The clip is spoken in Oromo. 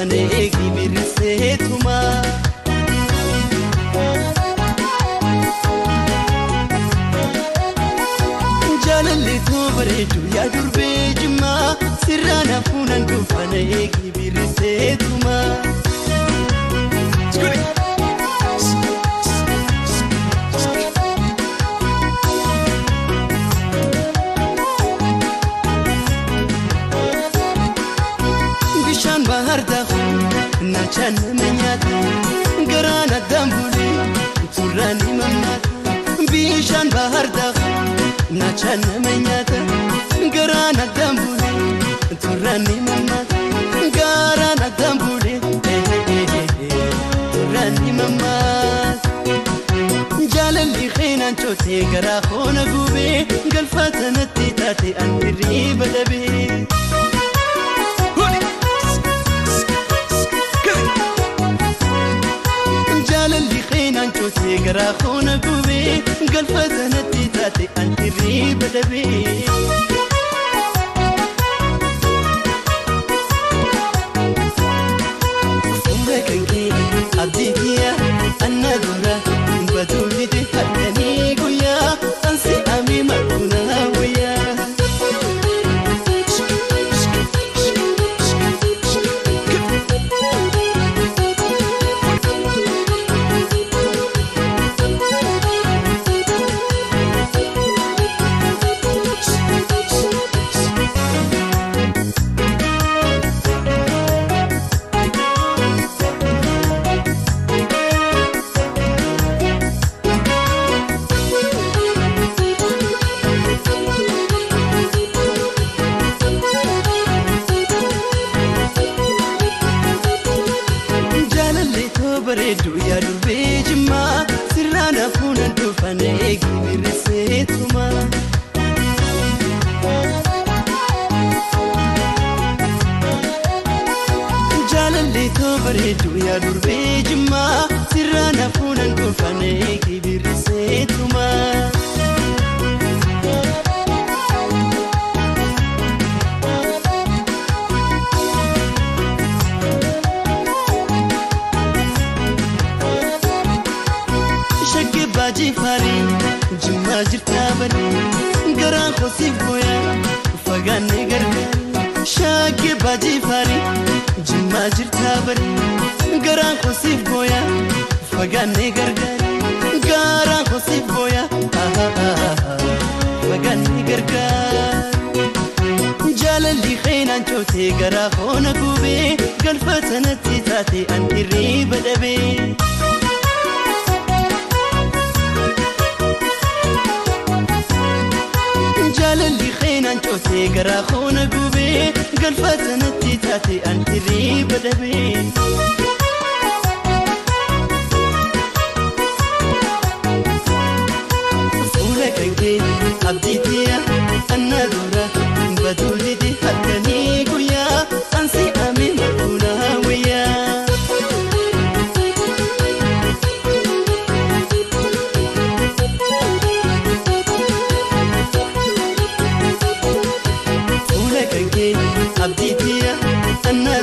dhufan eegi birriseetuma. Jaalalli too bareedu yaa durbee jimmaa sirraan hafuunan dhufan eegi birriseetuma. Bishaan bahar daaku naachaan nama nyaata garaan addaan bulee turraan ni mammaata. Bishaan bahar daaku naachaan nama nyaata garaan addaan bulee turraan ni mammaata. Garaan addaan bulee turraan ni mammaata. Jaalalli qeenaan cootee garaa hoona gubee galfata natti taate an hirriba dhabee. Jaalalli qeenaan cootee garaa hoona gubee galfata natti taate an hirriba dhabee. Fuula kan kee abdii kiyya anna dura baduulite halkanii guyyaa ansi amee marqunaa wayyaa. Jaalalli too bareedu yaa durbee jimmaa sirraan hafuunan dhufan eegi birriseetuma. Jaalalli too bareedu yaa durbee jimmaa sirraan hafuunan dhufan eegi birriseetuma. Shaggee baajii faarii jimmaa jirtaa bari garaan kosiif booyaa fagaannee gargaari. Shaggee baajii faarii jimmaa jirtaa bari garaan kosiif booyaa fagaannee gargaari. Garaan kosiif booyaa fagaannee gargaari. Jaalalli qeenaan cootee garaa hoona gubee galfata natti taate an hirriba dhabee. Jaalalli qeenaan cootee garaa hoona gubee galfata natti taate an hirriba dhabee. Fuula kan kee abdii tiyya anna dura baduulite halkanii guyyaa ansi amee marqunaa wayyaa. Fuula kan kee abdii tiyya anna